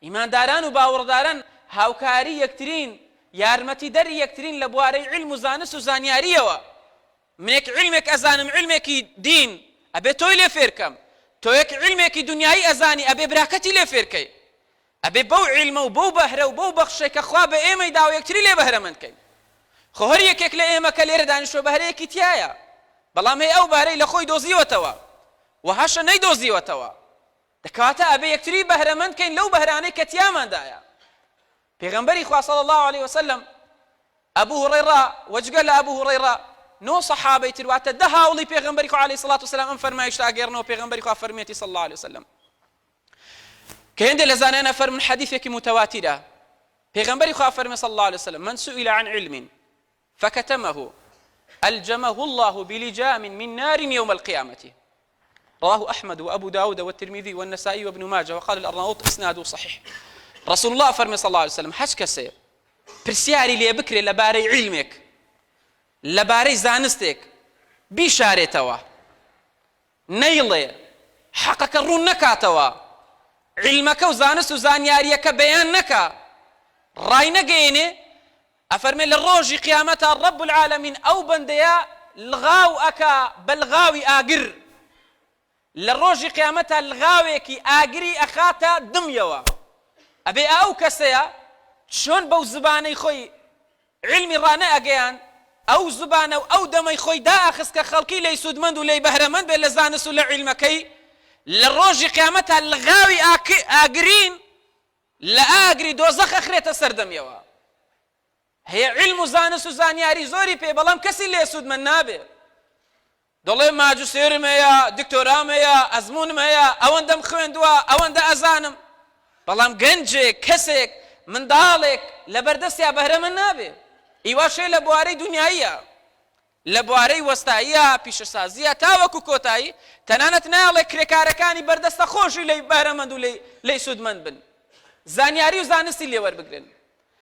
ئیمانداران و باوەڕداران هاوکاری یەکترین، یارمەتیدەری یەکترین لە بوارەی عیلم و زانست و زانیارییەوە. منێک عیلمێک ئەزانم عیلمێکی دین ئەبێ تۆی لێ فێرکەم، تۆیەک عیلمێکی دونیایی ئەزانی ئەبێ براکەتی لێ فێرکەی. ئەبێ بەو عیلمە و بەو بەهرە و بەو بەخشەی کە خوا بە ئێمەی داوە یەکتری لێ بەهرەمەند کەین. خۆ هەر یەکێک لە ئێمە کە لێرە دانیشتووە بەهرەیەکی تیایە، بەڵام هەیە ئەو بەهرەی لە خۆی دۆزیوەتەوە و هەشە نەیدۆزیوەتەوە. دە کەواتە ئەبێ یەکتری بەهرەمەند کەین لەو بەهرانەی کە تیاماندایە. پێغەمبەری خوا صلی اللە علیە وسلم ئەبو هوڕەیڕە و جگە لە ئەبو هوڕەیڕە نۆ سەحابەی تر واتە دە هاوڵی پێغەمبەری خوا علیە الصلوة والسلام ئەم فەرمایشتە ئەگێڕنەوە پێغەمبەری خوا فەرمیەتی صلی اللە علیە وسلم کە هێندێ لە زانایان ئەفەرموون حەدیثێکی متواترە پێغەمبەری خوا فەرمی صلی اللە علیه وسلم من سئل عن علم فكتمه ألجمه الله بلجام من نار يوم القيامة رواه أحمد وأبو داود والترمذي والنسائي وابن ماجه وقال الأرناؤوط إسناده صحيح رسول الله فەرمی صلى الله عليه وسلم هەچ کەسێ پرسیاری لێ بکرێ لەبارەی عیلمێک لەبارەی زانستێک بیشارێتەوە نەیڵێ، حەقەکە ڕوون نەکاتەوە، عیلمەکە و زانست و زانیارییەکە بەیان نەکا، ڕاینەگەیەنێ، ئەفەرمێ لە ڕۆژی قیامەتا ڕەب العالمین ئەو بەندەیە لغاو ئەکا بە لغاوی ئاگر، لە ڕۆژی قیامەتا لغاوێکی ئاگری ئەخاتە دمیەوە، ئەبێ ئەو کەسەیە چۆن بەو زبانەی خۆی عیلمی ڕانەئەگەیاند، ئەو زوبانە و ئەو دەمەی خۆی دائەخست کە خەڵکی لێی سوودمەند و لێی بەهرەمەند بێت لە زانست و لە عیلمەکەی، لە ڕۆژی قیامەتا لغاوی ئاگرین لە ئاگری دۆزەخ ئەخرێتە سەر دەمیەوە. هەیە عیلم و زانست و زانیاری زۆری پێ بەڵام کەسی لێ سوودمەند نابێ. دەڵێ ماجستێرم هەیە، دکتۆرام هەیە، ئەزموونم هەیە، ئەوەندەم خوێندووە، ئەوەندە ئەزانم. بەڵام گەنجێک، کەسێک، منداڵێک لەبەردەستیا بەهرەمەند نابێ. ئی واش هەیە لە بوارەی دونیاییە، لە بوارەی وەستاییە، پیشەسازییە، تاوەکو کۆتایی، تەنانەت نایەڵێ کرێکارەکانی بەردەستە خۆشی لێی بەهرەمەند و لێی سوودمەند بن، زانیاری و زانستی لێ وەربگرن.